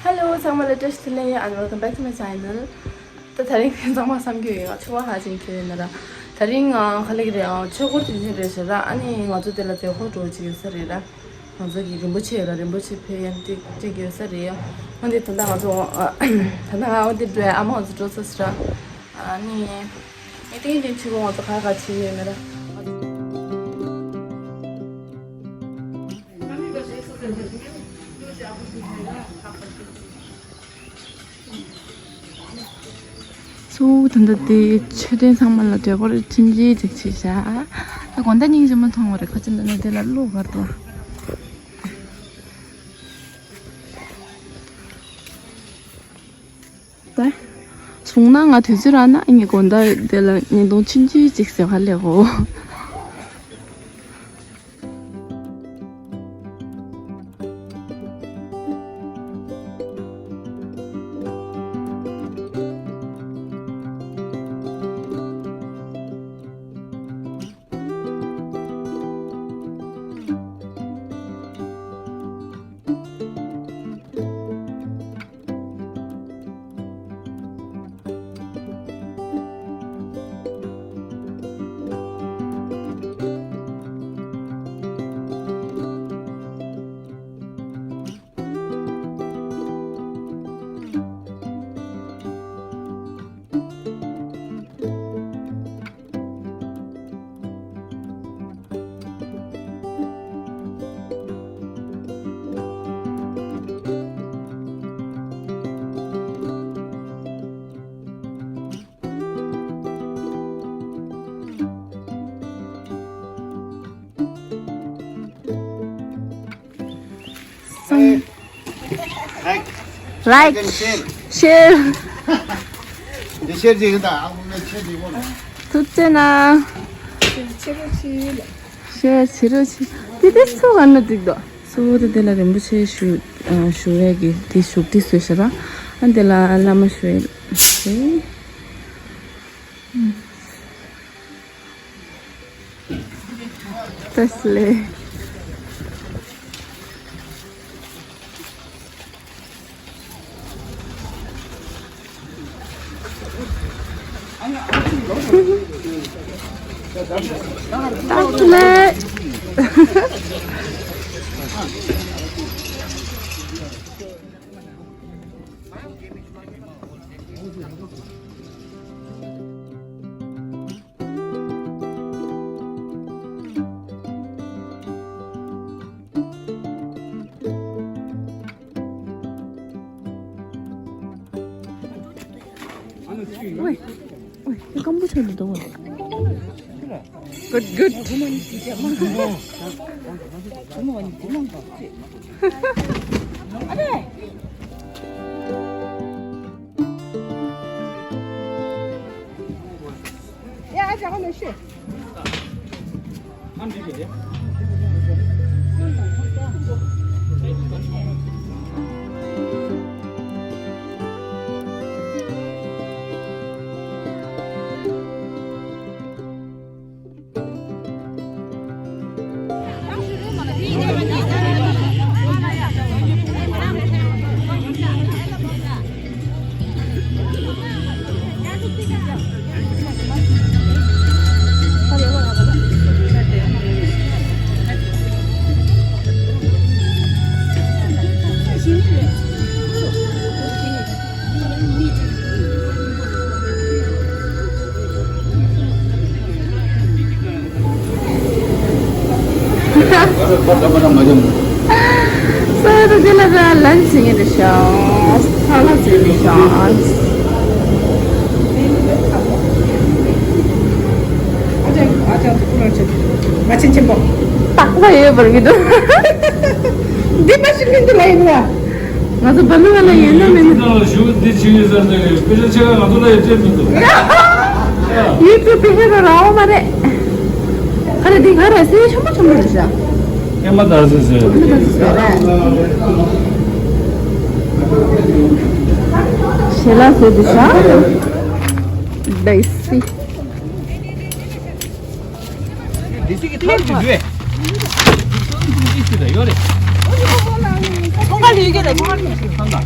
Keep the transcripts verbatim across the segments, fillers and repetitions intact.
Hello, ཚང་མ་ལ་བཀྲ་ཤིས་བདེ་ལེགས། And welcome back to my channel. ད་དེ་རིང་ཚང་མ་བསམ་གྱི་ཡོད། ང་ཆུ་བ་ཧ་ཅང་ཁྱེར་ཡོད་ན་ར། དེ་རིང་ང་ག་ལེགས་རེད། ཨ། ཆོས་འཁོར་དུས་ཆེན་རེད་ཟེར་ར། ཨ་ནི་ང་ཚོ་དེ་ལ་མཛད་སྒོ་འགྲོ་གི་ཡོད་ས་རེད་ར། ང་ཚོ་གི་རིན་པོ་ཆེ་ཡོད་ར། རིན་པོ་ཆེ་ཕེབས་ཡ་འགྲིག་འགྲིག་ཡོད་ས་རེད་ཡ། འོན་ཏེ་ད་ལྟ་ང་ཚོ་ད་ལྟ་ང་འོན་ཏེ་འགྲོ་ཡ། ཨ་མ་ང་ཚོ་འགྲོ་ཚར་ཟེར་ར། ཨ་ནི་མི་ཏིང་ཏིང་ཆུ་བ་ང་ཚོ་ག་ག་ཕྱིན་ཡོད་ན་ར། སུ་ད་ལྟ་དེ་མཆོད་རྟེན་ཚང་མ་ལ་འདྲ་པར་ཁྲིམས་ཀྱིས་ཅིག་བྱས་བཞག་ད་དགོང་དག་སྙིང་རྗེ་མོ་མཐོང་བ་རེད། ཁ་ཅིག་འདི་ནས་དེ་ལ་བློ་བར་དུ། ད་སོང་ན་ང་དུས་ཚོད་རག་ན་ངས་དགོང་དག་དེ་ལ་བརྙན་ཐུང་ཆུང་ཆུང་ཅིག་བཟོས་ག་ལེགས་གོ། Like, share. འདི་ཤེར་བྱེད་ཀྱི་ད་ཨ་ཁུ་ངས་ཆེ་འདི་གོ་ལ། ཐུགས་རྗེ་གནང་། ཤེར་བྱེད་རོགས་བྱེད། དེ་དེ་ཚོ་ག་ན་འགྲིག་དོ། གཙོ་བོ་དེ་དེ་ལ་རིན་པོ་ཆེ་ཞུ་ཞུ་ཡས་ཀྱི་དེ་བཞུགས་ཁྲི་བཟོས་ཤག་ཨ་དེ་ལ་བླ་མ་ཞུ་ཡས། ད་སླེབས། ད་སླེབས། ཝེ། ཝེ། སྐམ་པོ་ཆགས་འདུག་ད། Good, good. སོ་ཡ་ད་དེ་ལ་ད་ལན་ཟིན་ཡིན་རེད་ཤག་ཐ་ལ་ཟིན་རེད་ཤག་ཨ་ཅག་ཨ་ཅག་ཐུག་ལ་ཆེ། མ་ཆེན་ཆེན་པོ། སྟག་ལ་ཡོད་པར་མི་འདུག་འདི་མ་ཤི་མི་འདི་ལ་ཡིན་ལ། ང་ཚོ་བ་ལུ་བ་ལ་ཡོད་ན་མེད་ན། ཞུ་འདི་ཆི་ཡིན་ཟེར་ནས་དཔེ་ཆ་ཆེ་ག་ང་ཚོ་ལ་ཡོད་ཅེས་མི་འདུག་ཡུལ་དུ་དཔེ་ཆ་ར་ར་འོ་མ་རེད། ཁ་རེ་འདི་ང་ར་སེ་ཆུང་མ་ཆུང་མ་རེད་ཤག་ཨེ་མ་ད་སེ་སེ། ཞེ་ལ་སེ་འདི་ཤག་ཌའི་སི། འདི་སི་གི་ཐང་གི་འདུས། ཚོང་ཁ་ལུས་ཀྱི་རེད། ཚོང་ཁ་ལུས་ཀྱི་ཐང་ག་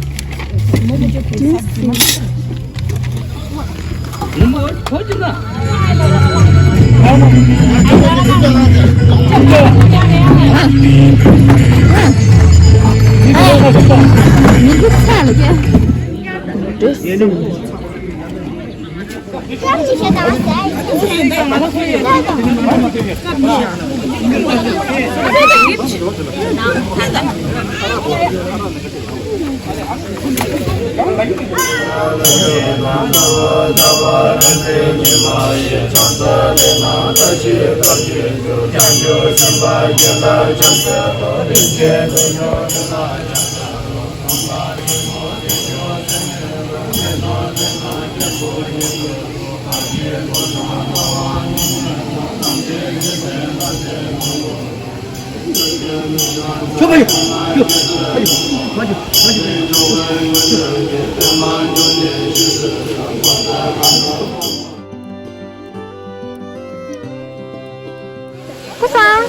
ཀུ་སང་།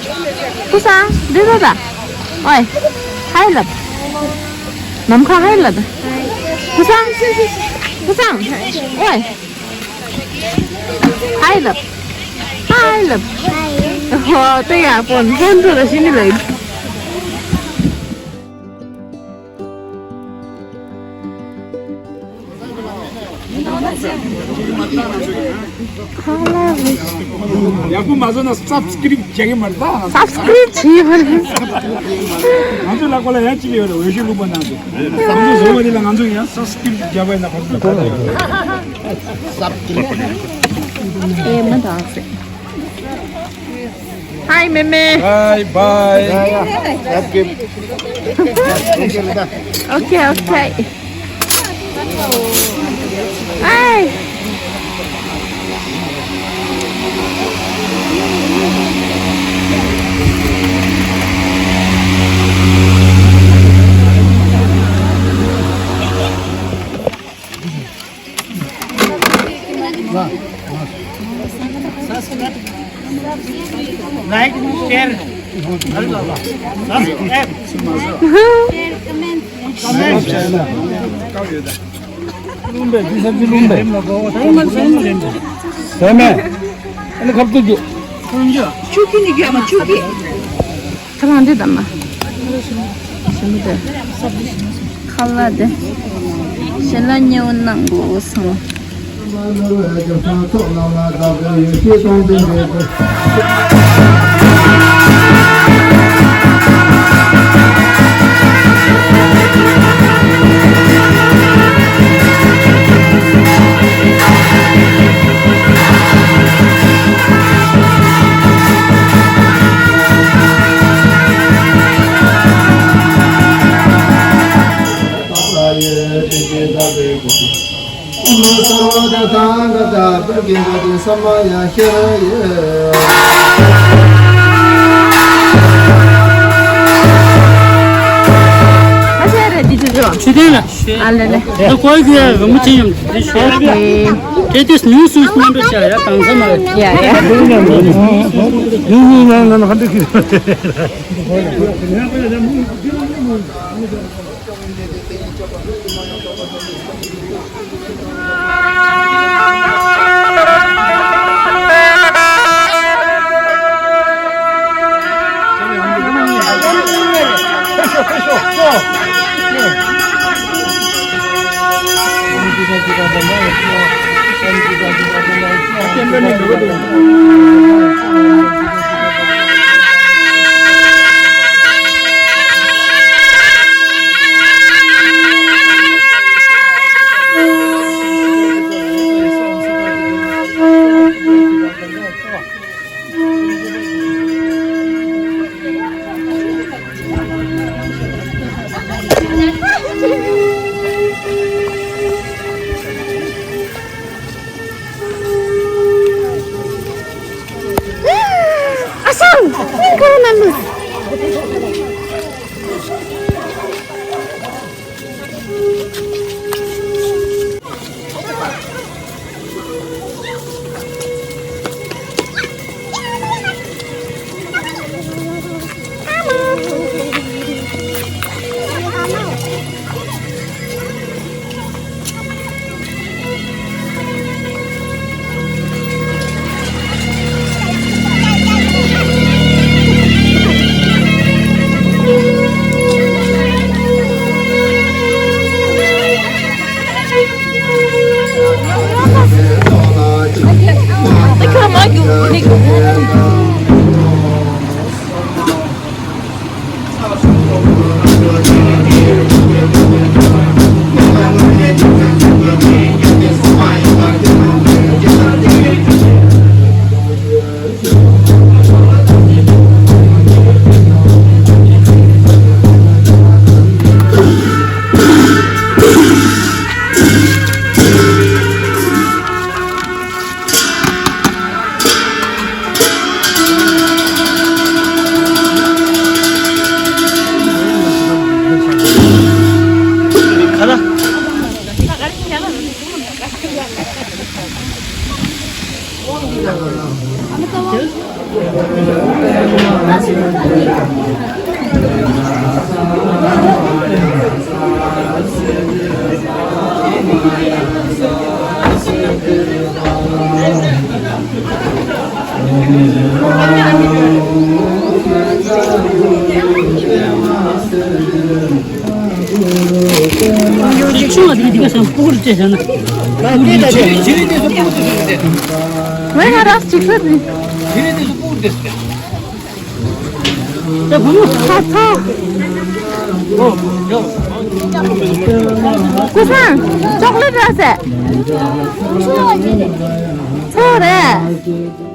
ཀུ་སང་། འདི་ལ་ད། ཨོའི། ཧའི་ལབ། ནམ་མཁའ་ཧའི་ལབ། ཀུ་སང་། ཀུ་སང་། ཨོའི། ཧའི་ལབ། ཧའི་ལབ། ཧོ། དེ་ཡ་ཕོན་ཕོན་ཐོག་ལ་ཤི་ནི་ལབ། ཡག་པོ་མ་བཟོ་ན་སབ་སི་ཀི་རིབ་བྱེད་ཀྱི་མ་རེད་ད། སབ་སི་ཀི་རིབ་བྱེད་ཡོད་རེད། ང་ཚོའི་ལག་པ་ལ་ཡང་གཅིག་ཡོད་རེད། འོས་ཤོག་བླུགས་པ་ནང་དུ། ང་ཚོ་བཟོ་བ་འདི་ལ་ང་ཚོ་ཡང་སབ་སི་ཀི་རིབ་བརྒྱབ་པ་ཡིན་ན་ཁོ་ཚོ་ད་ད་ཡོད་རེད། སབ་སི་ཀི་རིབ། ཨེ་མ་དང་ཟེར། Hi, Meme. Bye, bye. Okay, okay. Hi. Like, share, subscribe, comment. ལུང་པས་འདི་ས་འདི་ལུང་པས། ཟས་མེད། ཨ་ནི་ཁབ་ཏུ་རྒྱུ། ཆུ་ཁྱི་ནི་རྒྱུ་མ་ཆུ་ཁྱི། ཁ་ལག་འདི་དང་ན། ཞིམ་པོ་དེ། ཁ་ལག་དེ། ཞལ་ལག་མཉེས་པོ་གནང་དགོས་སོང་། ཆུ་ཐོན་ལ། ཨ་ལེ་ལེ། ད་ཀོའི་ཁུ་ཡ་རི་མོ་ཅི་ཡོང་དེ་ཤོད། ཨོ་ཁེ། དེ་དེ་ཉུང་སུ་སྣང་འདྲ་བྱ་ཡ་དང་ས་མ་རེད། ཡ་ཡ། ཉུང་ཉུང་ནང་ནང་ཧ་འདྲ་ཁི། ཨ་སང་། ཁོ་ན་ལུ། ཆུང་བ་དེ་ག་དེ་ག་སང་སྤུ་གུར་བཅད་བཞག་ན། ང་རང་གཅིག་ཤོས་དེ། ད་བུ་མོ། ཚ་ཚ། སྐུ་སང་ཅོག་ལེ་ཊི་རག་ཟེར། ཚོ་རེད།